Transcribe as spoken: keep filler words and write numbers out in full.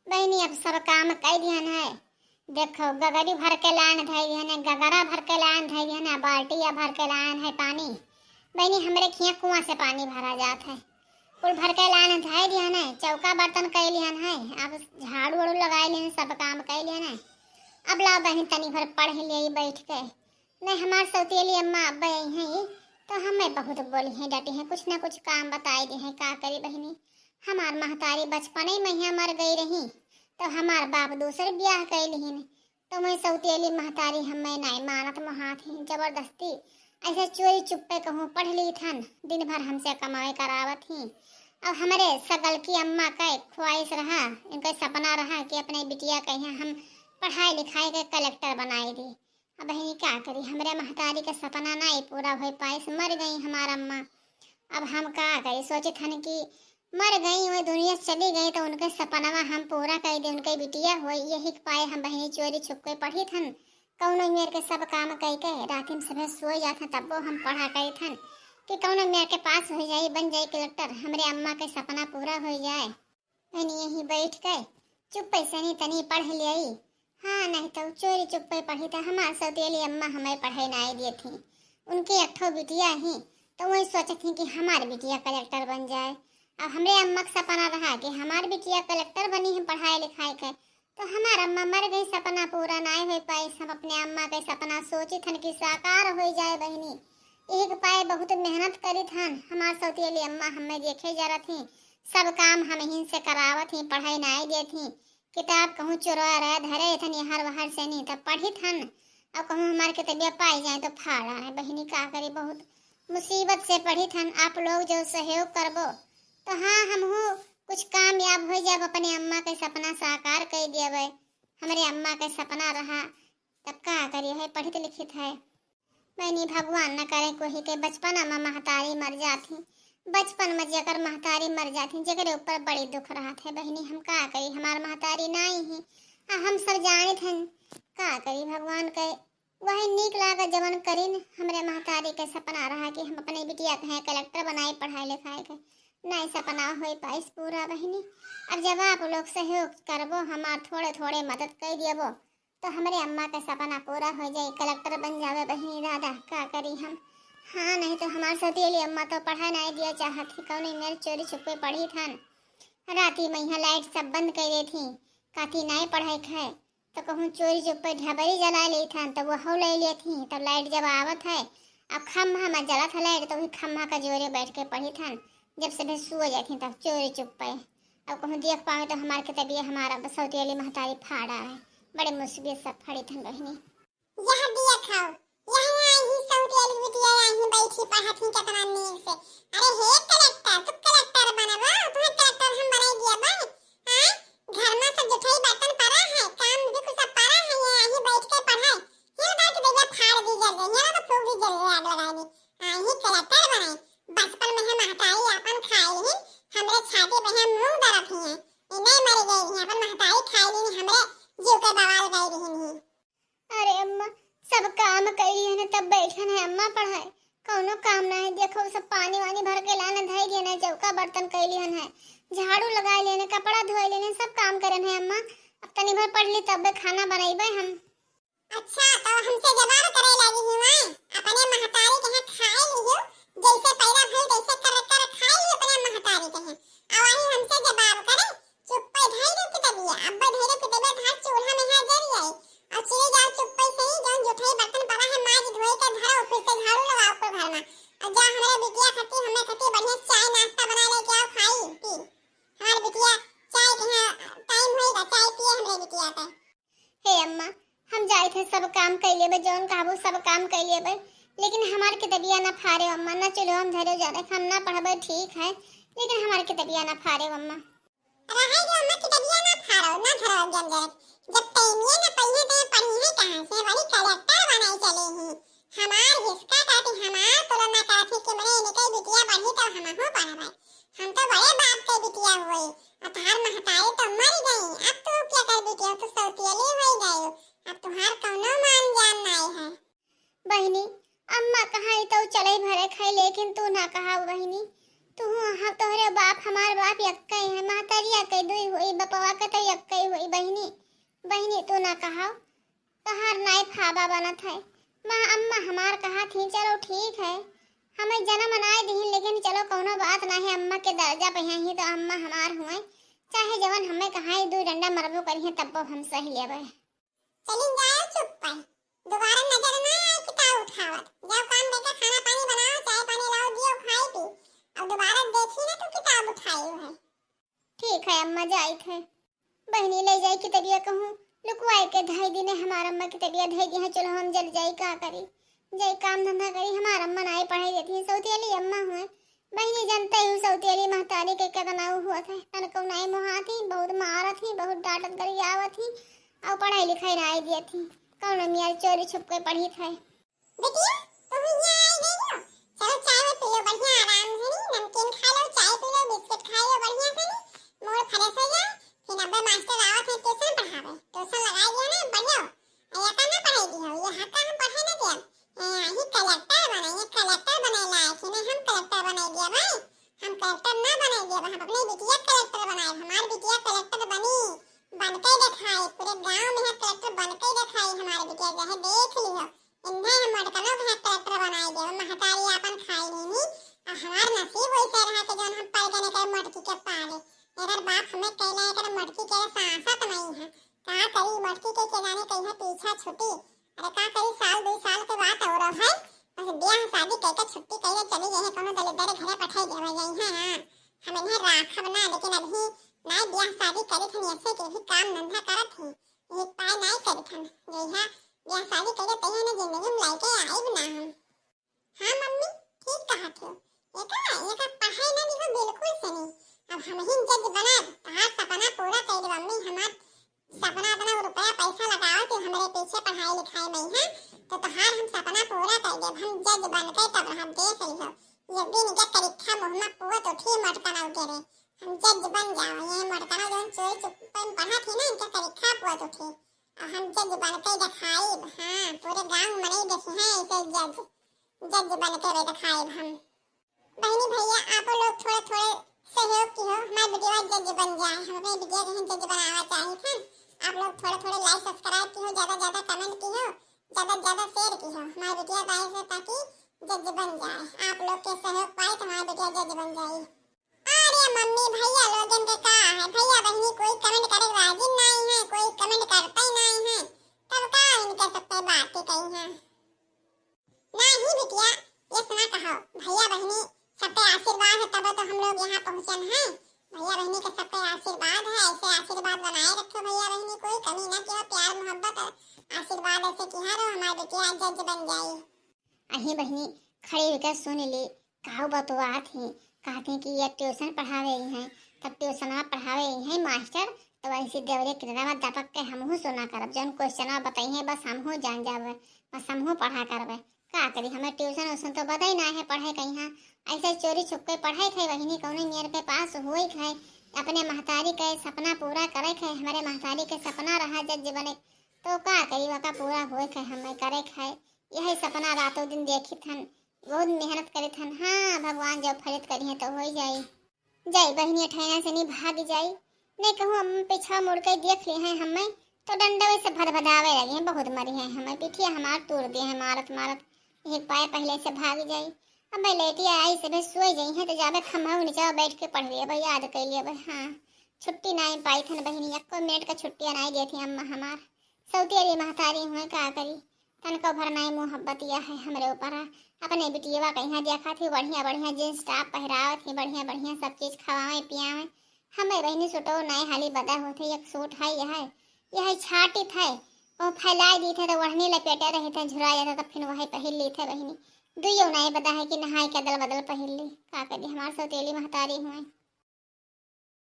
बहिनी, अब सब काम कइ दिहन है। देखो, गगरी भर के लान धइ दिहन है, गगरा भर के लान धइ दिहन है, बाल्टिया भर के लान है पानी। बहिनी, हमरे खिया कुआँ से पानी भरा जात है, कुल भर के लान धइ दिहन है, चौका बर्तन कइ लिहन है, अब झाड़ू वाड़ू लगाइ लिहन, सब काम कइ लिहन है। अब लाओ बहिनी, तनी भर पढ़ लिही बैठ के। नहीं, हमार सौतेली अम्मा अब आई हैं, तो हमें बहुत बोली हैं, डांटी हैं, कुछ ना कुछ काम बताइ दी हैं। का करी बहिनी, हमार महतारी बचपने में यहाँ मर गई रही, तो हमार बाप दूसर ब्याह कइ लिहिन। तो मैं सौतेली महतारी हमें नाई मानत मोहात ही, जबरदस्ती ऐसे चोरी चुप्पे कहूँ पढ़ ली थन, दिन भर हमसे कमावे करावत ही। अब हमरे सगल की अम्मा का एक ख्वाहिश रहा, इनका सपना रहा कि अपने बिटिया के यहाँ हम पढ़ाई लिखाई के कलेक्टर बनाई दी। अब बहिनी का करी, हमरे महतारी के सपना नाई पूरा होइ पाइस, मर गई हमार अम्मा। अब हम का करी, सोचित हन कि मर गई, वह दुनिया से चली गई, तो उनके सपनवा हम पूरा कइ दे, उनके बिटिया होई, यही के पाए हम बहिनी चोरी छुप के पढ़ित हन। कौनो मेर के सब काम कइ के राति में सभे सोइ जात हन, तब्बो हम पढ़ा करित हन कि कौनो मेर के पास होइ जाई, बन जाई कलेक्टर, हमरे अम्मा के सपना पूरा होइ जाए। तनी यहीं बैठ के चुप्पे से नहीं तनी पढ़ लियाई। हाँ, नहीं तो चोरी चुप्पे पढ़ी तो हमार सौतेली अम्मा हमें पढ़े नाई दिए थी। उनके एक ठो बिटिया ही, तो वही सोचत ही कि हमार बिटिया कलेक्टर बन जाए। अब हमरे अम्मा के सपना रहा कि हमार बिटिया कलेक्टर बनी, हम पढ़ाई लिखाई के, तो हमार अम्मा मर गई, सपना पूरा नाई हो पाई। हम अपने अम्मा के सपना सोचित हन कि साकार हो जाए बहिनी। एक पाए बहुत मेहनत करित हन, हमार सौतेली अम्मा हमें देखे जरत ही, सब काम हम हिन से करावत ही, पढ़ाई नाई देत ही। किताब कहूँ चुरा रहे धरे थन यहाँ वहाँ से नहीं, तब पढ़ित हन। अब कहूँ हमार किताबिया पाई जाए तो फाड़ा है बहिनी, का करी, बहुत मुसीबत से पढ़ित हन। आप लोग जो सहयोग करबो तो हाँ, हमहू कुछ कामयाब हो जाब, अपने अम्मा के सपना साकार कर देबे। हमरे अम्मा के सपना रहा, तब का करी है, पढ़ित लिखित है। बहिनी, भगवान न करे कोही के बचपना में महतारी मर जात ही। बचपन में जेकर महतारी मर जात ही, जेकरे ऊपर बड़ी दुख रहत है। बहिनी, हम का करी, हमार महतारी नाई ही, आ हम सब जानित हन, का करी, भगवान के वही नीक लागत जवन करिन। हमरे महतारी के सपना रहा कि हम अपने बिटिया के हैं कलेक्टर बनाई, पढ़ाई लिखाई के, नाई सपना होई पाइस पूरा बहिनी। अब जब आप लोग सहयोग करबो, हमार थोड़े थोड़े मदद कर देबो, तो हमरे अम्मा के सपना पूरा हो जाई, कलेक्टर बन जावे बहिनी। दादा, का करी हम? हाँ, नहीं तो हमार सौतेली अम्मा तो पढ़ा नाई दिया चाहत ही, कौनो मेर चोरी छुपे पढ़ित हन। राती में यहाँ लाइट सब बंद कर देत ही, काती नाई पढ़े खाए, तो कहूँ चोरी चुपे ढबरी जला लेत हन, तो वो ले लेत ही। तब लाइट जब आवत है, अब खम्भा में जलत है लाइट, तो वही खम्भा का जोरे बैठ के पढ़ित हन। जब सभे सो जात ही, तब चोरी चुपे अब कहूँ देख पावे तो हमार किताबिया हमारा सौतेली महतारी फाड़ा है। बड़े मुसीबत से फाड़ी थन बहिनी। यह देख हो, यह आई ही सौतेली बिटिया आई ही बैठी पढ़त ही कितना नीक से। अरे हे कलेक्टर, तू कलेक्टर बनबा, तुम्हें कलेक्टर हम बनाई दिया बा। हाँ, घर में सब जुठाई बर्तन पड़ा है, काम भी कुछ सब पड़ा है, ये आई ही बैठ के पढ़ाई। हिल बैठ के फाड़ दी जल रही है ना, तो फूक दी जल रही, आग लगा दी। आई ही कलेक्टर बनाई। बचपन में हम महतारी अपन खाई ही, हमरे छाती पे हम मुंह दरत ही हैं। ये नहीं मरी गई रही, अपन महतारी खाई ली, हमरे जीव के बवाल गई रही नहीं। अरे अम्मा, सब काम कइली हन, तब बैठन है अम्मा पढ़ाए, कौनो काम ना है। देखो, सब पानी वानी भर के लान धई दिए ना, चौका बर्तन कइली हन है, झाड़ू लगाए लेने, कपड़ा धोए लेने, सब काम करन है अम्मा। अब तनी भर पढ़ ली, तब खाना बनइबे हम। अच्छा, तो हमसे जवाब करे लागी ही वाय? अपने महतारी के हाथ खाए लियो, जैसे पैदा भइल तैसे कर कर खाए लियो अपने महतारी के हाथ। अब आई हमसे जवाब करे, चुप्पे धई दे किताबिया, अब्बे धई दे किताबिया, धार चूल्हा में है जरी आई। और चले जाओ चुप्पे से ही, जौन जुठाई बर्तन पड़ा है माज धोए के धरो, फिर से झाड़ू लगाओ कुल घर में। और जा हमरे बिटिया खाती, हमरे खाती बढ़िया चाय नाश्ता बना लेके आओ, खाई पी। हमार बिटिया चाय के यहाँ टाइम होएगा, चाय पिए हमरे बिटिया पे। हे अम्मा, हम जाइत है सब काम कइ लेबे, जौन कहबो सब काम कइ लेबे, लेकिन हमार किताबिया ना फारे अम्मा, ना चूल्हो हम धरे जाने, हम ना पढ़बे ठीक है, लेकिन हमार किताबिया ना फारे अम्मा। रहे जो अम्मा किताबिया ना फारो, ना धरो जब जब, जब तैनिए ना पढ़िए तो पढ़ी है कहाँ से, बड़ी कलेक्टर बनाई चले ही। हमार हिसका काटी, हमार तुलना काटी कि मने इनके बिटिया बढ़ी तो हमहू पढ़बे। हम तो बड़े बाप के बिटिया हुई, और तहार महतारी तो मर गई। अब तू क्या कर बिटिया, तू सौतेली हो गई, अब तुहार कौनो मान जान नाई है। बहिनी, अम्मा कहाँ तो चले भरे खाई, लेकिन तू ना कहा बहिनी। तू, हम तोहरे बाप, हमार बाप यक्के है, महतरिया के दुई हुई, बपवा के तो यक्कई हुई बहिनी, बहिनी तू ना कहाओ, तोहार नाई फाबा बनत है। माँ अम्मा हमार कहा थी, चलो ठीक है, हमें जन्म नाई दिहिन, लेकिन चलो कौनो बात ना है, अम्मा के दर्जा पे हैं ही तो अम्मा हमार हुए, चाहे जवन हमें कहा दो डंडा मरबो करिए तब्बो हम सही लेबे। चली जाओ चुप पर, दोबारा नजर ना आए किताब उठावत। जाओ काम बेटा, खाना पानी बनाओ, चाय पानी लाओ, दियो खाई पी। अब दोबारा देखी ना तू किताब उठाई है। ठीक है अम्मा, जाइत है। बहिनी ले जाई कितबिया कहूँ, लुकवाई के धई दिने हमार अम्मा कितबिया धई दी है, चलो हम जल जाई, का करी, जाई काम धंधा करी, हमार अम्मा नाई पढ़ाई देती है, सौतेली अम्मा हुए। बहिनी जानते ही सौतेली महतारी के कितना उ हुआ था, तनको नाई मोहात ही, बहुत मारत ही, बहुत डांटत गरियावत ही, और पढ़ाई लिखाई नाई दियत ही, कौन मियाँ चोरी छुप के पढ़ी था। बिटिया, तू हियाँ आई गई हो। चलो चाय वाय पी लो बढ़िया आराम से नी, नमकीन खा लो, चाय पी लो, बिस्किट खा लो बढ़िया से नी, मूड फ्रेश हो जाए। फिर अबे मास्टर आवत है ट्यूशन पढ़ावे, ट्यूशन लगाई दिया ना, बढ़िया हो। ये का ना पढ़ाई दी हो, ये हक्का हम पढ़े ना दिया। ए, यही कलेक्टर बने, ये कलेक्टर बने लायक ही नहीं, हम कलेक्टर बनाई दिया भाई, हम कलेक्टर ना बनाई दिया, हम अपने बिटिया कलेक्टर बनाए, हमार बिटिया कलेक्टर बनी, बन के दिखाई, पूरे गांव में है कलेक्टर बन के दिखाई हमार बिटिया, चाहे देख लियो। इन्हें हम मटकनों के हाथ कलेक्टर बनाई देब, महतारी आपन खाई लेनी, आ हमार नसीब वैसे रहा कि जौन हम पड़ गने के मटकी के पाले। एकर बाप हमें कहला, एकर मटकी के सांसत नहीं है। का करी मटकी के, के जाने कहिया पीछा छुटी। अरे का करी, साल दो साल के बात और है, बस ब्याह शादी कह के छुट्टी कह के चली गई है, कोनो दलिद्दर घरे पठाई देवा जाई है। हाँ, हम इन्हें राखब ना, लेकिन अभी नाई ब्याह शादी करी थन, ऐसे के भी काम धंधा करत ही, एक पाए नाई करी थन। जइहा ब्याह शादी करी तइहा ना जिंदगी में लाइके आइब ना हम। हाँ मम्मी, ठीक कहत हो। एका, एका पढ़ाई ना दिहो बिल्कुल से नहीं। अब हम ही जज बनाब, तहार सपना पूरा कर दे मम्मी, हमार सपना इतना रुपया पैसा लगावत हो हमरे पीछे पढ़ाई लिखाई में है, तो तहार हम सपना पूरा कर देब। हम जज बन के तब रहब, देख लिहो। एक दिन के करिखा मुँह में पुअत उठी मटकनऊ के रे। हम जज बन जाओ, ये मटकनऊ जौन चोरी चुप्पन पढ़त ही ना, इनके करिखा पुअत उठी। और हम जज बन के दिखाइब, हाँ, पूरे गांव में नहीं देखी है ऐसे जज, जज बन के भी दिखाइब हम। बहनी भैया, आपो लोग थोड़े थोड़े सहयोग की हो, हमारे वीडियो जज बन जाए, हम अपने वीडियो के ही जज बनावा चाहिए थे। आप लोग थोड़े थोड़े लाइक सब्सक्राइब की हो, ज्यादा ज्यादा कमेंट की हो, ज्यादा ज्यादा शेयर की हो हमारे वीडियो का, ऐसे ताकि जज बन जाए। आप लोग के सहयोग पाए तो हमारा वीडियो जज बन जाए। अरे मम्मी भैया लोगन के का है, भैया बहनी कोई कमेंट करे राजी नहीं है, कोई कमेंट करते ही नहीं है, तब का इनके सब पे बातें कही है। नहीं बिटिया, ये सुना कहो, भैया बहनी सब पे आशीर्वाद है तब तो हम लोग यहाँ पहुँचन है। भैया बहनी के सब पे आशीर्वाद है, ऐसे आशीर्वाद बनाए रखो भैया बहनी, कोई कमी ना किया, प्यार मोहब्बत आशीर्वाद ऐसे किया रहो, हमारे बिटिया जज बन जाए। अही बहिनी खड़ी होकर सुन ली, काऊ बतुआत ही, कहत ही कि ये ट्यूशन पढ़ावे ही हैं, तब ट्यूशनवा पढ़ावे ही हैं मास्टर, तो वैसे देवरे किरनवा दपक के हमहू सुना करब, जौन क्वेश्चनवा बताई हैं बस हमहू जान जावे, बस हमहू पढ़ा करबे। का करी, हमें ट्यूशन उशन तो बताई ना है पढ़े कहीं, ऐसे चोरी छुप के पढ़े थे बहिनी, कौने मेर के पास हुई थे, अपने महतारी के सपना पूरा करे थे, हमारे महतारी के सपना रहा जज बने, तो का करी, वका पूरा हुई थे, हमें करे थे। यही सपना रातों दिन देखी थन, बहुत मेहनत करे थन। हाँ, भगवान जब फलित करी हैं तो हो जाई। जाई बहिनी, ठैना से नहीं भाग जाई, नहीं कहूँ हम पीछा मुड़ के देख ली हैं हमें, तो डंडवे से भदभदावे लगी हैं, बहुत मरी हैं हमें, पिठिया हमार तोड़ दिए हैं मारत मारत। एक पाए पहले से भाग जाई। अब मैं लेटी आई से भी सोई जाई हैं, तो जाबे खम्भा नीचे बैठ के पढ़ लिए भाई, याद कर लिए भाई। हाँ, छुट्टी नहीं पाई थन बहिनी, एको मिनट का छुट्टियाँ नहीं देती अम्मा हमार। सौतेली महतारी हुए का करी, तनको भर नाई मोहब्बतिया है हमरे ऊपर। अपने बिटियवा कहिया देखा थी बढ़िया बढ़िया जींस टॉप पहरावत ही, बढ़िया बढ़िया सब चीज खवावे पियावे। हमें बहिनी सूटो नाई हाली बदा होते, एक सूट है यह, यह छाटी थे, वो फैलाई दी थे तो ओढ़नी लपेटे रहे थे, झुरा जाता तो फिर वही पहिर ली थे बहिनी। दुइयो नाई बदा है कि नहाई के अदल बदल पहिर ली। का करी हमार सौतेली महतारी हुए।